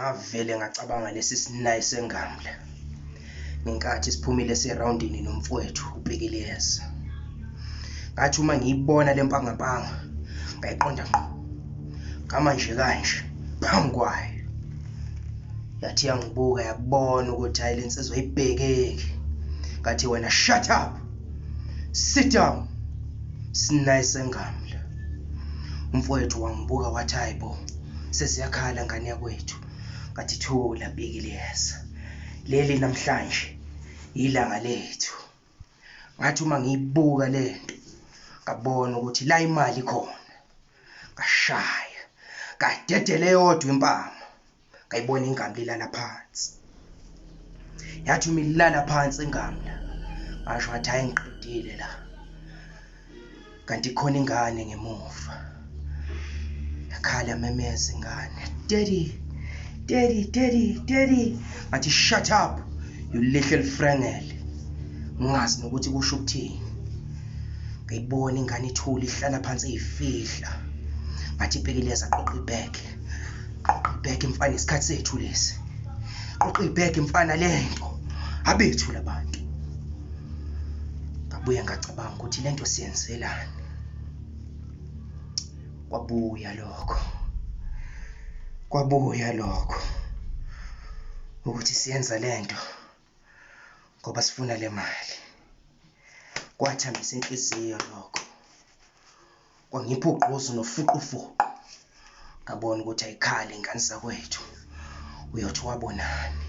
Ngavele ngacabanga lesi sinayi sengamla ngenkathi siphumile serawundini nomfowethu uPikiliyeza. Ngathi uma ngiyibona le mpangampanga ngayiqonda ngqo, ngama nje kanje phambi kwayo. Yathi yangibuka yabona ukuthi hhayi le nsizwa ayibhekeki. Ngathi wena shut up, sit down, sinayi sengamla. Umfowethu wangibuka wathi hhayi bo, seziyakhala ngane yakwethu. Ngathi thula Pikiliyeza, leli namhlanje ilanga lethu. Ngathi uma ngiyibuka le nto ngabona ukuthi la imali khona. Ngashaya ngadedela eyodwa impama, ngayibona ingamla ilala phansi. Yathi uma ilala phansi ingamla, ngasho ngathi hhayi ngiqedile la. Kanti khona ingane ngemuva, yakhala yamemeza ingane, daddy, daddy, daddy, daddy. Ngathi shut up you little frangel. Ngingazi nokuthi kusho ukuthini. Ngayibona ingane ithule ihlala phansi eyifihla. Ngathi Pikiliyeza qoqa ibhege, qoqa ibhege mfana, isikhathi sethu lesi. Qoqa ibhege mfana, lento abethu labantu. Ngabuye ngacabanga ukuthi lento siyenzelani. Kwabuya lokho, kwabuya lokho ukuthi siyenza lento ngoba sifuna le mali. Kwathambisa inhliziyo lokho, kwangipha ugqozi nofuqufuqu. Ngabona ukuthi ayikhali ingane zakwethu, uyothi wabonani.